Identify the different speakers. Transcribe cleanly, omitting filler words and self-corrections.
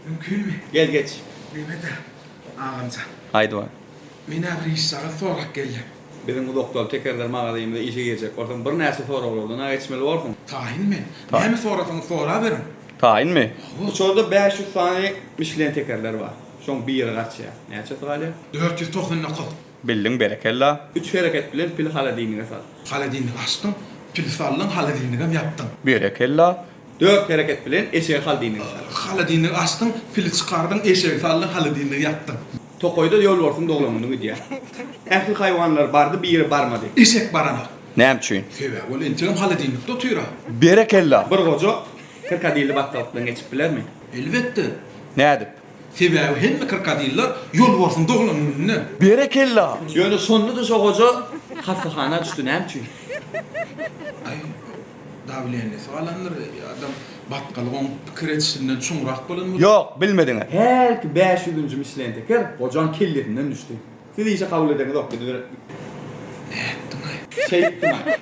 Speaker 1: Mümkinmi?
Speaker 2: Gel geç.
Speaker 1: Mehmet agamjan.
Speaker 2: Aýdy bar.
Speaker 1: Men-ä bir işjagaz sorap geldim.
Speaker 2: Biziň uzakdaly tekerler magazymyza işe girjek bolsaň birnäçe soraglardan-a geçmeli borsuň.
Speaker 1: Taýyn men. Näme sorasaňyz soraberiň.
Speaker 2: Taýynmy? Uçarda 500 sany Michelin tekerler bar. Şoň biri gaçýar. Näçesi galýar?
Speaker 1: 499.
Speaker 2: Bildiň berekella. Üç hereket bilen pili holodilnige sal.
Speaker 1: Holodilnigi açdyň, pili saldyň, holodilnigem ýapdyň.
Speaker 2: Berekella. Dört hereket bilen eşegi holodilnige sal.
Speaker 1: Holodilnigi açdyň, pili çykardyň, eşegi saldyň, holodilnigi ýapdyň.
Speaker 2: Tokaýda ýolbarsyň doglan güni gidýär. Ähli haýwanlar bardy, biri barmady.
Speaker 1: Eşek baranok.
Speaker 2: Näme üçin?
Speaker 1: Sebäbi ol entegem holodilnikde otyr-a.
Speaker 2: Berekella. Bir goja krokodilli batgalykdan geçip bilermi?
Speaker 1: Elbetde.
Speaker 2: Nädip?
Speaker 1: Sebäbi hemme krokodiller ýolbarsyň doglan gününde.
Speaker 2: Berekella! Ýöne şonda-da şo goja hassahana düşdi, näme üçin?
Speaker 1: Aý, dawleniýasy galandyr, adam batgalyk oň pikir edişinden çuňrak bolan bolsa.
Speaker 2: Ýok, bilmediňiz. Hälki bäş ýüzünji Mişlen teker gojaň kellesinden düşdi. Siz işe kabul edeňizok, biz bir.
Speaker 1: Nätdiň-aý?
Speaker 2: Şeýtdim-aý.